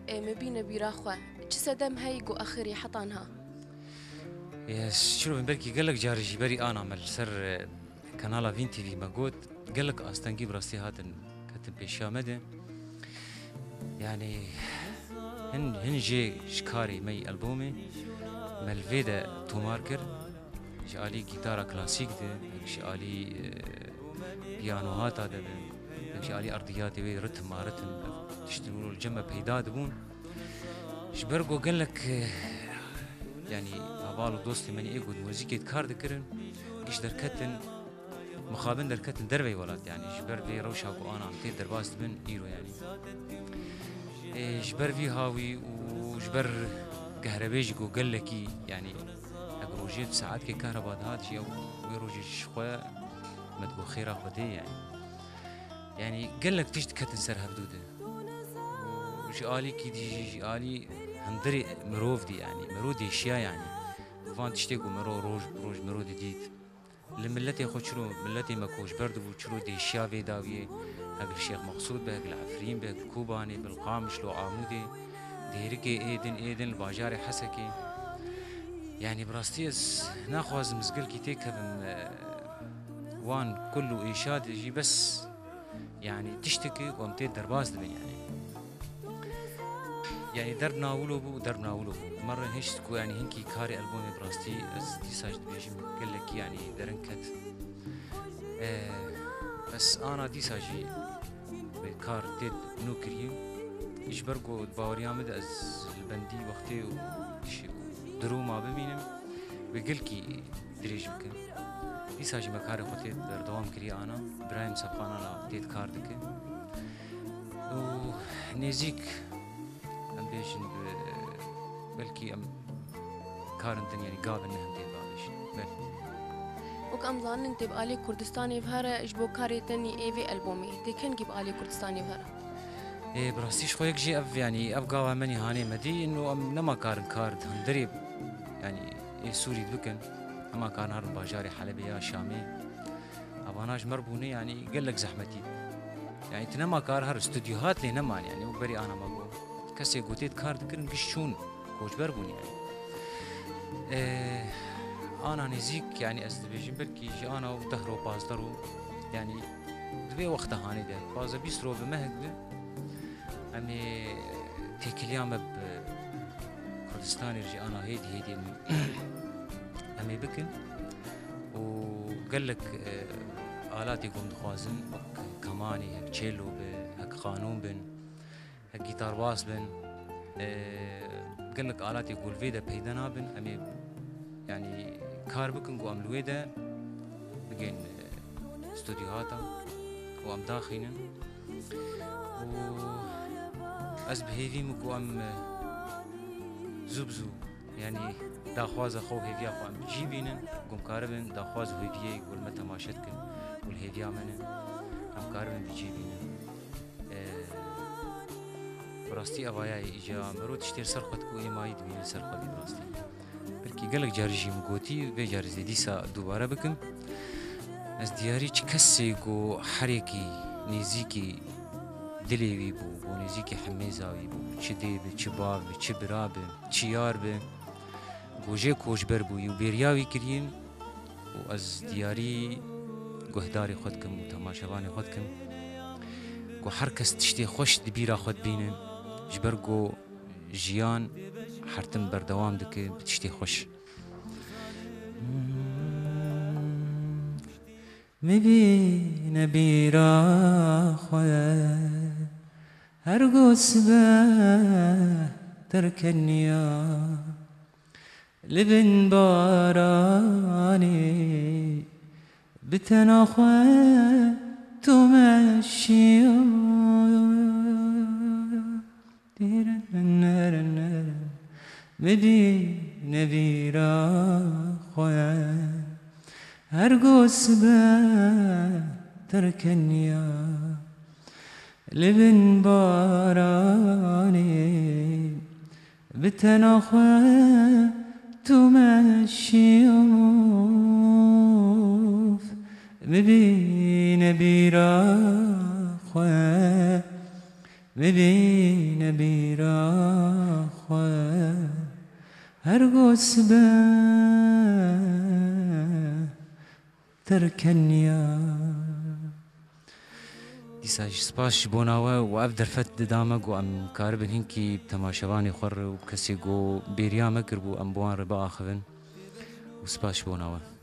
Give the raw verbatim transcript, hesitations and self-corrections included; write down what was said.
Ê, me bîne bîra xwe. Çi sedem heyî ku axirî heta niha? Yes, çiro bin belkî gelek carî jî berî ana me li ser e, kanala Vîn T V me got. Gelek astengî bi rastî hatin ketin pêşiya me de. Yani hin, hin jê ji karê me yî albomê me li vê de tomar kir. Ji alî gîtara klasîk de, ji alî e, piyano hata de be, ji alî erdiyatê wê ritim ma ritim, ev tiştin wilo li cem me peyda dibûn. Ji ber ku gelek e, yani heval û dostê me ê ku di muzîkê de kar dikirin, giş derketin, mixabin derketin dervey welat, yani ji ber vê rewşa ku ana em tê derbas dibin îro yani. Ê, ji ber vî hawî û ji ber gehrebêjî ku gelekî, yani ev rojê bi saetkê kahreba dihat jî ew wê rojê ji xwe me digot xêra Xwedê yani. Yani gelek tişt diketin ser hevdû de. Û ji alîkî dî jî, ji alî hundirê mirov dî yani, mirov dêşiya yani. Van tiştê ku mirov roj bi roj mirov didît. Li miletê xwe çiro, miletê me koçber dibû, çiro dêşiya vê dawiyê, hek li Şêx Meqsûd be, hek li Efrîn be, hek li Kobanê be, li Qamişlo, Amûdê, Dêrikê, ê din, ê din, li bajarê Hesekê. Yani bi rastî ez naxwazim ez gelkî têkevim e, wan kul û êşa de jî bes yani tiştekî ku em tê derbas dibin yani. Yani derb nawilo bû, derb nawilo bû. Me re hişt ku yani hinkî karê albomê bi rastî ez dîsa jî dibêjim gelekî yani derin ket. Ee, bes ana dîsa jî kar tê nû kirî. Ji ber ku baweriya min de ez li bendî wextê û şi-, durûma bimînim wê gelkî dirêj bikim. Dîsa jî me karê xwe tê berdewam kiriye ana. Birayê min Sefqan Ana tê kar dike. Û nêzîk em bêjin bi, belkî em karin din, yani gavin ne hindê bavêjin. Belkî. Wek em zanin tê bi alî Kurdistanê ve here ji bo karê tenî ê vê albomê. Tê kengî bi alî Kurdistanê ve here? Ê, bi rastî ji xwe yek jî ev, yani ev gava me nîhanê me dî, ino em nema karin kar di hundirê, yani ê Sûrî bikin. Ema karin herin bajarê Helebê ya Şamê. Evana ji me re bûne, yani gelek zehmetî. Yani tu nema kar her studyo hat lê neman, yani wek berî ana me bû. Kesê gotê di kar dikirin giş çûn koçber bûn yani. Ee, ana nêzîk, yani ez dibêjim belkî ji ana û deh ro pazdeh ro, yani di vê wexta hanê de pazdeh bîst ro bi mehek bi. Em ê têkiliya me bi Kurdistanê jî ana hêdî hêdî em ê, em ê bikin û gelek e, alatê ku em dixwazin wek kemanê, hek çêlo be, hek qanûn bin, hek gîtarbas bin, e, gelek alatê ku li vê de peyda nabin, em ê yani kar bikin ku em li wê de bigên e, studyohata û em daxînin. Û ez bi hêvî me ku em e, zû bi zû, yani daxwaza xwe û hêviya xwe em bi cî bînin, ku em karibin daxwaz û hêviyê ku li me temaşe dikin û li hêviya me ne, em karibin bi cî bînin. E, bi rastî evaya îca mero tiştê li ser xwe diku êmayî dibînin ser xwe dî bi rastî. Belkî gelek carî jî min gotî, vê carî zê dîsa dubare bikim. Ez diyarî çi kesê ku herekî nêzîkî dilê wî bû, ku nêzîkî hemêza wî bû, çi dê bi, çi bav bi, çi bira bi, çi yar bi, ku jê koçber bûyî û bêriya wî kirîn û ez diyarî guhdarê xwe dikim û temaşevanê xwe dikim ku her kes tiştê xweş di bîra xwe dibîne, ji ber ku jiyan her tim berdewam dike bi tiştê xweş. Mibîne bîra xwe her go sibe terkeniya li bin baranê bi tena xwe tu meşiya. Bidî nevîra xwe her go sibe terkeniya li bin baranê bi tena xwe tu meşiyof bibîne bîra xwe. Bibîne bîra xwe her go sibe terkeniya. Dîsa jî spas ji bona we û ev derfet dida me ku em karibin hinkî bi temaşevanê xwe re û kesê ku bêriya me kiribû em bi wan re biaxivin û spas ji bona we.